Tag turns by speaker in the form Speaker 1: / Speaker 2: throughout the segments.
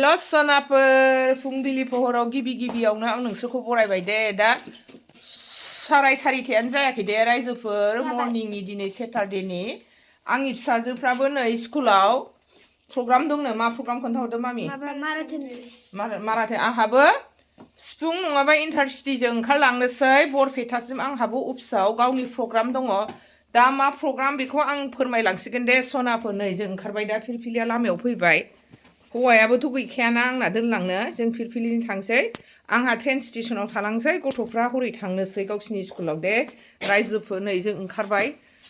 Speaker 1: लसनाफोर फुंबिलि पहराव गिबियावनो आं नोंसोरखौ बरायबाय दे दा 4:30 जायाखै दे रायजोफोर मर्निंनि दिनै सेटारडेनि आंनि फिसाजोफ्राबो नै स्कुलाव प्रग्राम दंनो मा प्रग्राम खोन्थाहरदो मामि माराथन आंहाबो सिफुं नङाबा इन्टारसिटिजों ओंखारलांनोसै बरपेटासिम आंहाबो अफिसाव गावनि प्रग्राम दङ दा मा प्रग्राम बेखौ आं फोरमायलांसिगोन दे सनाफोर नै जों ओंखारबाय दा फिरफिलिया लामायाव फैबाय हौवायाबोथ' गैखायाना आंना दोनलांनो जों फिरफिलिनि थांसै आंहा ट्रेन स्टेशनाव थालांसै गथ'फ्रा हरै थांनोसै गावसिनि स्कुलाव दे रायजोफोर नै जों ओंखारबाय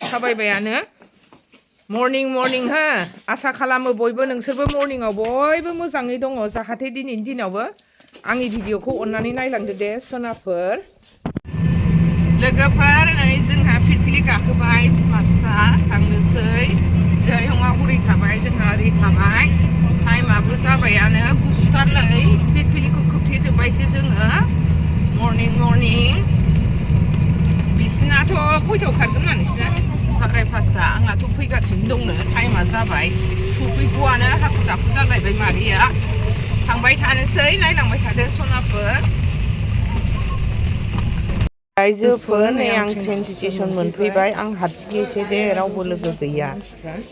Speaker 1: थाबायबायानो मर्निं हो आसा खालामो बयबो नोंसोरबो मर्निंआव बयबो मोजाङै दङ जाहाथे दिनैनि दिनावबो आंनि भिडिअखौ अननानै नायलांदो दे सनाफोर लोगोफोर नै जोंहा फिरफिलि गाखोबाय बिमा फिसा थांनोसै जायहङा हरै थाबाय जोंहा ओरै थाबाय टाइमाबो जाबायानो गुसुथार नै फिरफिलिखौ खोबथेजोब्बायसो जोङो मर्निं बिसिनाथ' खयथायाव खारगोन ना नोंसिना 5:30 आंनाथ' फैगासिनो दंनो टाइमा जाबाय सफैगौआनो हाखु दाखु जालायबाय मादैया थांबाय थानोसै नायलांबाय थादो सनाफोर रायजोफोर नै आं ट्रेन स्टेशन मोनफैबाय आं हारसिङैसो दे रावबो लोगो गैया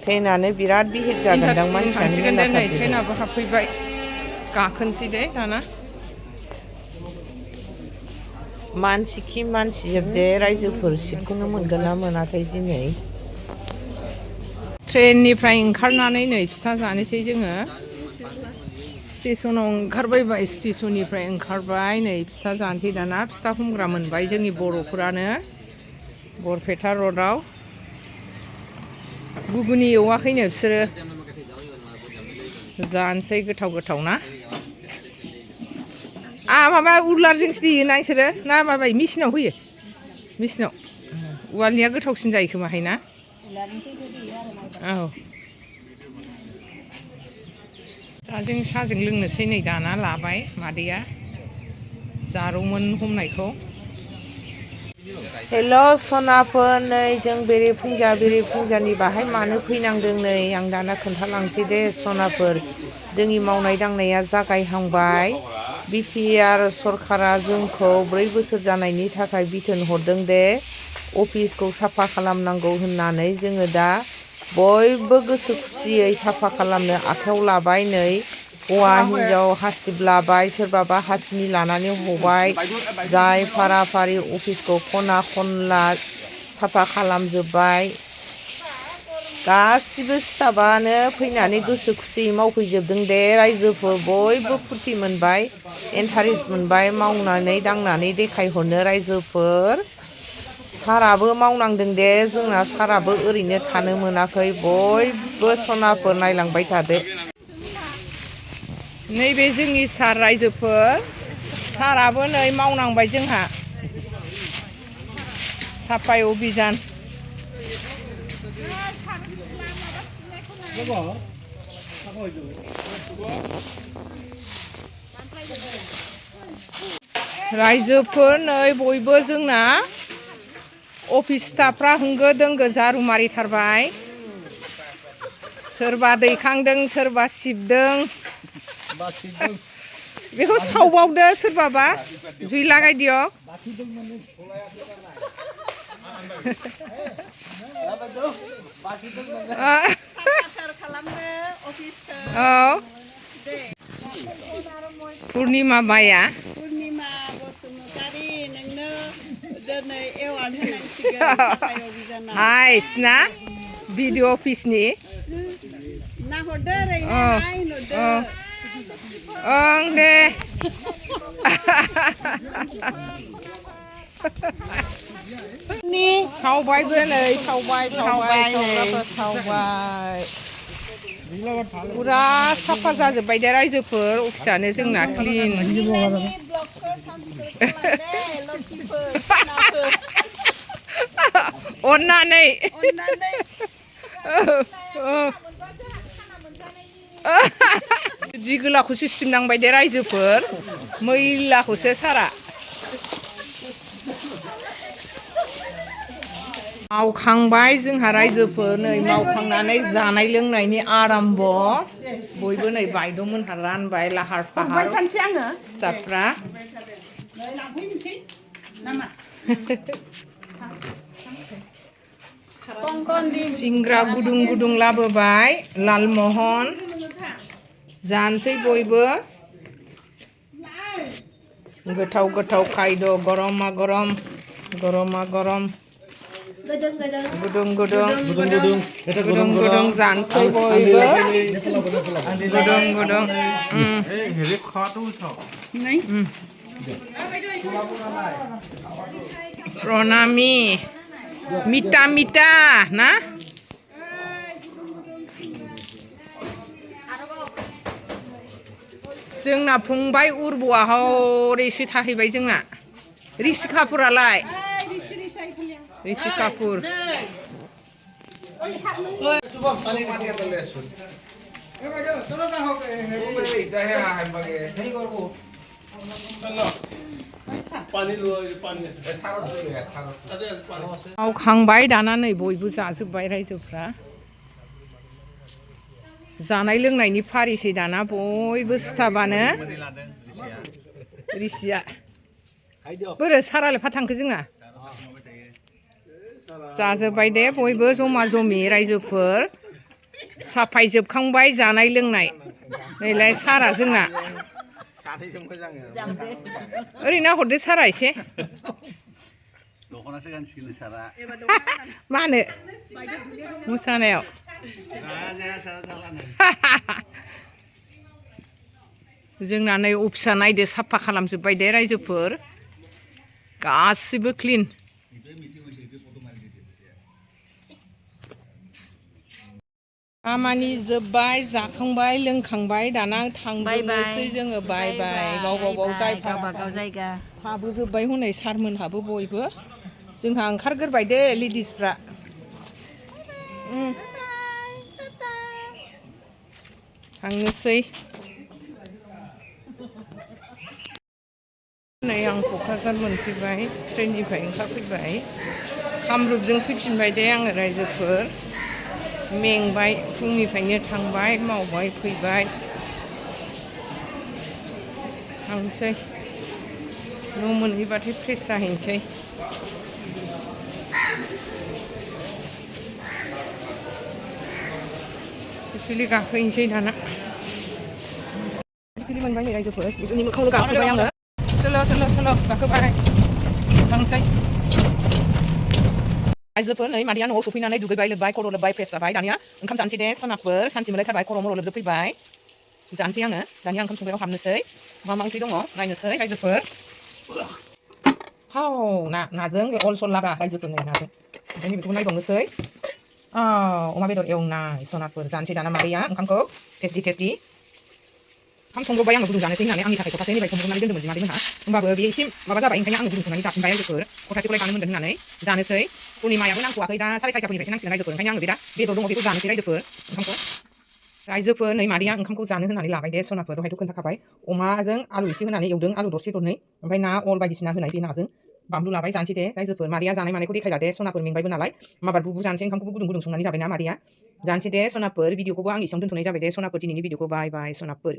Speaker 1: ट्रेनानो बिराद बिहिर जागोनदां मानसियानो नै ट्रेनाबो हाबफैबाय गाखोनोसै दे दाना मानसि खि मानसि जोबदे रायजोफोर सिटखौनो मोनगोन ना मोनाखै दिनै ट्रेननिफ्राय ओंखारनानै नै फिथा जानोसै जोङो स्टेशनाव ओंखारबाय स्टेशननिफ्राय ओंखारबाय नै फिथा जानोसै दाना फिथा हमग्रा मोनबाय जोंनि बर'फोरानो बरपेटा रडआव गुगुनि एवाखैनो बिसोरो जानोसै गोथाव ना माबा उलारजोंसो देयोना बिसोरो ना माबा मेसिनाव होयो मेसिनाव उवालनिया गोथावसिन जायो खोमाहाय ना औ दा जों साहाजों लोंनोसै नै दाना लाबाय मादैया जारौमोन हमनायखौ हेल' सनाफोर नै जों बेरेफुंजानि बाहाय मानो फैनांदों नै आं दाना खोन्थालांसै दे सनाफोर जोंनि मावनाय दांनाया जागायहांबाय बिपिआर सरकारा जोंखौ 4 बोसोर जानायनि थाखाय बिथोन हरदों दे अफिसखौ साफा खालामनांगौ होननानै जोङो दा बयबो गोसो खुसियै साफा खालामनो आखायाव लाबाय नै हौवा हिन्जाव हासिब लाबाय सोरबाबा हासिनि लानानै हबाय जाय फारा-फारि अफिसखौ खना खनला साफा खालामजोब्बाय गासिबो स्टाफानो फैनानै गोसो खुसियै मावफैजोबदों दे रायजोफोर बयबो फुर्ति मोनबाय इन्टारेस्ट मोनबाय मावनानै दांनानै देखायहरनो रायजोफोर साराबो मावनांदों दे जोंना साराबो ओरैनो थानो मोनाखै बयबो सनाफोर नायलांबाय थादो नैबे जोंनि सार रायजोफोर साराबो नै मावनांबाय जोंहा साफाय अभियान रायजोफोर नै बयबो जोंना अफिस स्टाफफ्रा होंगो दोंगो झारु मारिथारबाय सोरबा दैखांदों सोरबा सिबदों बेखौ सावबावदो सोरबाबा जुइ लागायदियो औ पुर्निमा माया बसुमतारी नोंनो दिनै एवार्ड होनांसिगोन साफाय अभियानाव हाइस ना भिडिअ अफिसनि नाहरदो ओरैनो नायहरदो ओं दे सावबायबो नै सावबाय फुरा साफा जाजोब्बाय दे रायजोफोर अफिसानो जोंना क्लिन अननानै जि गोलावखौसो सिबनांबाय दे रायजोफोर मैलाखौसो सारा मावखांबाय जोंहा रायजोफोर नै मावखांनानै जानाय लोंनायनि आराम्भ बयबो नै बायद'मोनहा रानबाय लाहार फाहार स्टाफफ्रा सिंग्रा गुदुं गुदुं लाबोबाय लालमहन जानोसै बयबो गोथाव गोथाव खायद' गरमा गरम गुदुं गुदुं जानोसै बयबो गुदुं प्रणामि मिटा मिटा ना जोंना फंबाय उर्बआ हरैसो थाहैबाय जोंना ऋषि कापुरालाय ऋषि कापुर मावखांबाय दाना नै बयबो जाजोब्बाय रायजोफ्रा जानाय लोंनायनि फारिसै दाना बयबो स्टाफानो ऋषिया बोरो सारालाय फा थांखो जोंना जाजोब्बाय दे बयबो जमा जमि रायजोफोर साफाय जोबखांबाय जानाय लोंनाय नैलाय सारा जोंना ओरैनो हरदो सारा एसे मा होनो मोसानायाव जोंना नै अफिसा नायदो साफा खालामजोब्बाय दे रायजोफोर गासिबो क्लिन खामानि जोब्बाय जाखांबाय लोंखांबाय दाना थांजोबनोसै जोङो बाय बाय गाव जायगा हाबोजोब्बाय हनै सारमोनहाबो बयबो जोंहा ओंखारग्रोबाय दे लेडिसफ्रा थांनोसै नै आं क'क्राझार मोनफैबाय ट्रेननिफ्राय ओंखारफैबाय कामरुपजों फैफिनबाय दे आङो रायजोफोर मेंबाय फुंनिफ्रायनो थांबाय मावबाय फैबाय थांसै न' मोनहैबाथाय फ्रेस जाहैनोसै फिलि गाखोहैनोसै दाना फिलि मोनबाय नै रायजोफोर बिदिनो मोखांनो गाखोबाय आङो सोलो गाखोबाय थांसै रायजोफोर नै मादैया न'आव सफैनानै दुगैबाय लोबबाय खर' लोबबाय फ्रेस जाबाय दानिया ओंखाम जानोसै दे सनाफोर सानसे मोनलायथारबाय खर' मर' लोबजोबफैबाय जानोसै आङो दानिया ओंखाम संग्रायाव हाबनोसै मा ओंख्रि दङ नायनोसै रायजोफोर हाव नाजों बे अल सल लाब्रा रायजोफोर नै नाजों ओमफ्राय बेखौ नायबावनोसै अमा बेदर एवनाय सनाफोर जानोसै दाना मादैया ओंखामखौ टेस्टि ओंखाम संब्रबबाय आङो गुदुं जानोसै होननानै आंनि थाखाय खथासेनिफ्राय संब्रबनानै दोन्दोंमोन बिमादैमोनहा होमबाबो बे एसे माबा जाबाय ओंखायनो आङो गुदुं संनानै जाफिनबाय रायजोफोर खथासेखौलाय जानो मोनगोन होननानै जानोसै पुर्निमायाबो नांथ'वाखै दा 4:30फोरनिफ्रायसो नांसिगोन रायजोफोर ओंखायनो आङो बे दा बेदर दङ बेखौ जानोसै रायजोफोर ओंखामखौ रायजोफोर नै मादैया ओंखामखौ जानो होनानै लाबाय दे सनाफोर दहायथ' खोन्थाखाबाय अमाजों आलु एसे होनानै एवदों आलु दरसे दरनै ओमफ्राय ना अल बायदिसिना होनाय बे नाजों बानलु लाबाय जानोसै दे रायजोफोर मादैया जानाय मानायखौ देखायला दे सनाफोर मेंबायबो नालाय माबार बुबु जानोसै ओंखामखौबो गुदुं संनानै जाबायना मादैया जानोसै दे सनाफोर भिडिअखौबो आं एसेयावनो दोनथ'नाय जाबाय दे सनाफोर दिनैनि भिडिअखौ बाय बाय सनाफोर